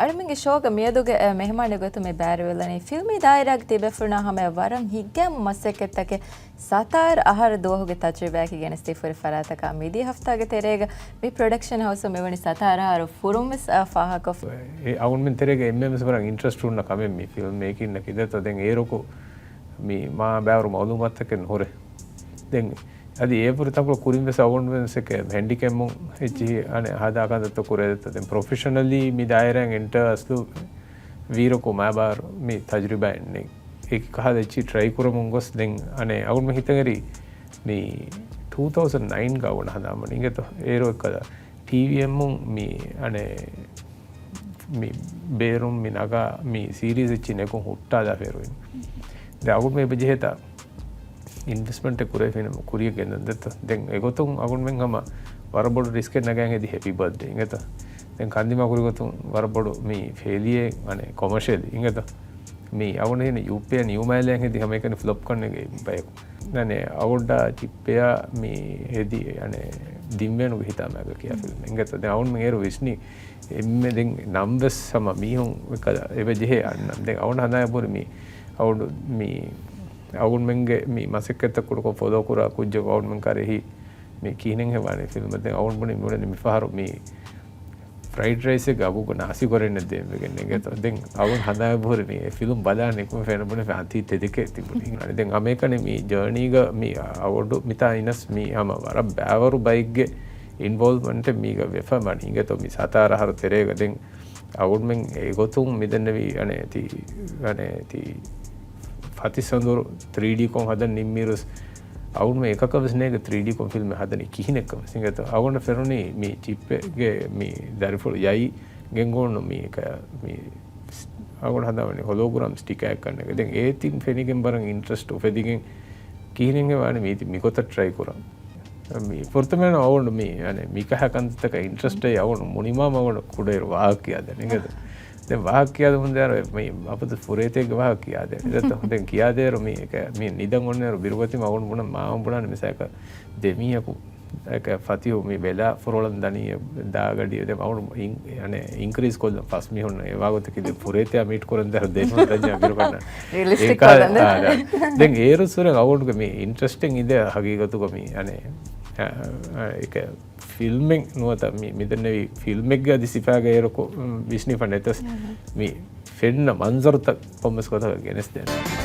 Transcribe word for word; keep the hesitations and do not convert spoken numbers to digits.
އަޅުމެންގެ ޝޯގަ މިއަދުގެ އެ، މެހެމާނެއް ގޮތުން މި ބައިވެރިވެލަނީ ފިލްމީ ދާއިރާގަ ތިބޭފުޅުންނާ ހަމަޔަށް ވަރަށް ހިތްގައިމު މަސައްކަތްތަކެއް ސަތާރަ އަހަރު ދުވަހުގެ ތަޖުރިބާއަކީ ގެނެސްދީފަ ހުރި ފަރާތަކާ. މިދިޔަ ހަފްތާގެ ތެރޭގަ މި ޕްރޮޑަކްޝަން ހައުސް މިވަނީ ސަތާރަ އަހަރު ފުރުން ވެސް އާ، ފާހަގަކޮށްފަ. އެ އަޅުމެން ތެރޭގަ އެންމެންވެސް ވަރަށް އިންޓްރެސްޓް ހުންނަ ކަމެއް މި ފިލްމް މޭކިންއަކީ. ދެއްތޯ ދެން އޭރުކު މި މާ ބައިވަރު މައުލޫމާތުތަކެއް ނުހުރޭ. ދެން އަދި އޭފުރި ތަންކޮޅު ކުރިން ވެސް އަޅުގަނޑުމެން ހެންޑިކެމުން އެއްޗިހި އަނެއް ހަދާ ކަންތައްތައް ކުރޭ ދެއްތޯ. ދެން ޕްރޮފެޝަނަލީ މި ދާއިރާއިން އެންޓަރ އަސްލު ވީރަކު މާބާރު މި ތަޖުރިބާއެއް ނެތް. އެކި ކަހަލަ އެއްޗި ޓްރައި ކުރަމުން ގޮސް ދެން އަނެއް އަޅުގަނޑު ހިތަށް އެރީ މި ޓޫ ތައުސަންޑް ނައިން ގަ އަޅުގަނޑު ހަނދާންވަނީ އިނގޭތޯ. އޭރު އެއްކަލަ ޓީވީއެމުން މި އަނެއް މި ބޭރުން މި ނަގާ މި ސީރީޒް އެއްޗި ނެގުން ހުއްޓާލާފަ އޭރު އިން. ދެ އަޅުގަނޑު އެބަ ޖެހޭތާ އިންވެސްޓްމަންޓެއް ކުރެވިފިނަމަ ކުރިއަށް ގެންދަން ދެއްތޯ. ދެން އެގޮތުން އަޅުގަނޑުމެން ހަމަ ވަރަށް ބޮޑު ރިސްކެއް ނަގައި ހެދި ހެޕީ ބާތްޑޭ އިނގޭތޯ. ދެން ކަންދިމާ ކުރި ގޮތުން ވަރަށް ބޮޑު މި ފެއިލިއަރ އަނެއް ކޮމަޝިއަލީ އިނގޭތޯ. މި އަޅުގަނޑު ހިން ޔޫޕޭ އަން ޔޫމައިލޭން ހެދި ހަމައެކަނި ފްލޮޕް ކަންނެގެ ބަޔަކު. އަނެއް އަޅުގަނޑާ ޗިއްޕެއާ މި ހެދި އަނެއް ދިންވޭނުގެ ހިތާމައިގަ ކިޔާ ފިލްމެއް އިނގޭތޯ. ދެން އަޅުގަނޑުމެން އޭރު ވިސްނި އެންމެ ދެން ނަމްވެސް ހަމަ މީހުން އެކަލަ އެބަ ޖެހޭ އަންނަން. ދެން އަޅުގަނޑު ހަނދާން އެބަހުރި މި އަޅުގަނޑު މި އަޅުގަނޑުމެންގެ މި މަސައްކަތްތައް ކުޑަކޮށް ފޮލޯ ކުރާ ކުއްޖަކު އަޅުގަނޑުމެން ކަރެހި މި ކިހިނެއް ހެވާނެ ފިލްމެއް. ދެން އަޅުގަނޑު ބުނި މިއުޅެނީ މިފަހަރު މި ފްރައިޑް ރައިސްއެއްގެ އަގުގަ ނާސި ގޮރެއް ނެތް ދޭން ވެގެން އިނގޭތޯ. ދެން އަޅުގަނޑު ހަނދާން އެބަހުރި މި އެ ފިލްމް ބަލާ ނިކުމެ ފެނަބުނެ ފެ އަނތީ ތެދެކޭ ތިބުނީ. ދެން ހަމައެކަނި މި ޖާނީގަ މި އަޅުގަނޑު މިތާ އިނަސް މި ހަމަ ވަރަށް ބައިވަރު ބައެއްގެ އިންވޮލްވްމަންޓެއް މީގަ ވެފަ ވަނީ އިނގޭތޯ. މި ސަތާރަ އަހަރު ތެރޭގަ ދެން އަޅުގަނޑުމެން އެގޮތުން މިދެންނެވި އަނެއް ތި، އަނެއް ތި ފަތިސަނދުރު ތްރީޑީ ކޮން ހަދަން ނިންމިއިރުސް އަޅުގަނޑުމެން އެކަކަށް ވެސް ނޭގެ ތްރީޑީ ކޮން ފިލްމެއް ހަދަނީ ކިހިނެއްކަން ވެސް އިނގޭތޯ. އަޅުގަނޑަށް ފެނުނީ މި ޗިއްޕެގެ މި ދަރިފުޅު ޔައީ ގެންގުޅުނު މި އެކަ މި އަޅުގަނޑު ހަނދާންވަނީ ހޮލޯގްރާމް ސްޓިކާއެއްކަންނެގެ. ދެން އޭތިން ފެނިގެން ވަރަށް އިންޓްރެސްޓް އުފެދިގެން ކިހިނެއް ވާނެ މީތި މިގޮތަށް ޓްރައި ކުރަން. މި ފުރަތަމަ އަޅުގަނޑު މި، އަނެއް، މިކަހަ ކަންތައްތަކަށް އިންޓްރެސްޓް އައި އަޅުގަނޑު މުނިމާމަ އަޅުގަނޑު ކުޑައިރު ވާހަކަ ކިޔާދޭން އިނގޭތަ؟ ދެން ވާހަކަ ކިޔާދެމުން ދޭ އަރަ މި އަބަދު ފުރޭތެއްގެ ވާހަކަ ކިޔާދޭން އިނގޭތަ؟ ދެން ކިޔާދޭއިރު މި އެކަ، މި ނިދަން އޮންނައިރު ބިރުގަތީމަ އަޅުގަނޑު ބުނަން މާ ބުނާނެ މިސާލަކަށް ދެ މީހަކު އެކަ ފަތިހު މި ބެލާ ފުރޮޅަން ދަނީ ދާގަޑި ދެން އަޅުގަނޑު އިން-، އަނެއް އިންކްރީޒް ކޮށްލަން ފަސް މީހުން އެ ވާގޮތަކީ ދެން ފުރޭތެއާ މީޓް ކުރަން ދޭ އަރަ ދެ މީހުން ދަންޏާ ބިރުގަންނަ. ރިއަލިސްޓިކް ކޮށްލަން ދޭ. އާ، ދެން އޭރު ސުރެން އަޅުގަނޑުގެ މި އިންޓްރެސްޓެއް އިނދެ ހަގީގަތުގަ މި އަނެއް، އަ، އަ، އެކަ ފިލްމެއް ނުވަތަ މި، މިދެންނެވި ފިލްމެއްގެ އަދި ސިފައިގަ އޭރުކޮށް، މި ވިސްނިފަ ނެތަސް މި ފެންނަ މަންޒަރުތައް ކޮންމެސް ގޮތަކަށް ގެނެސްދޭނެ.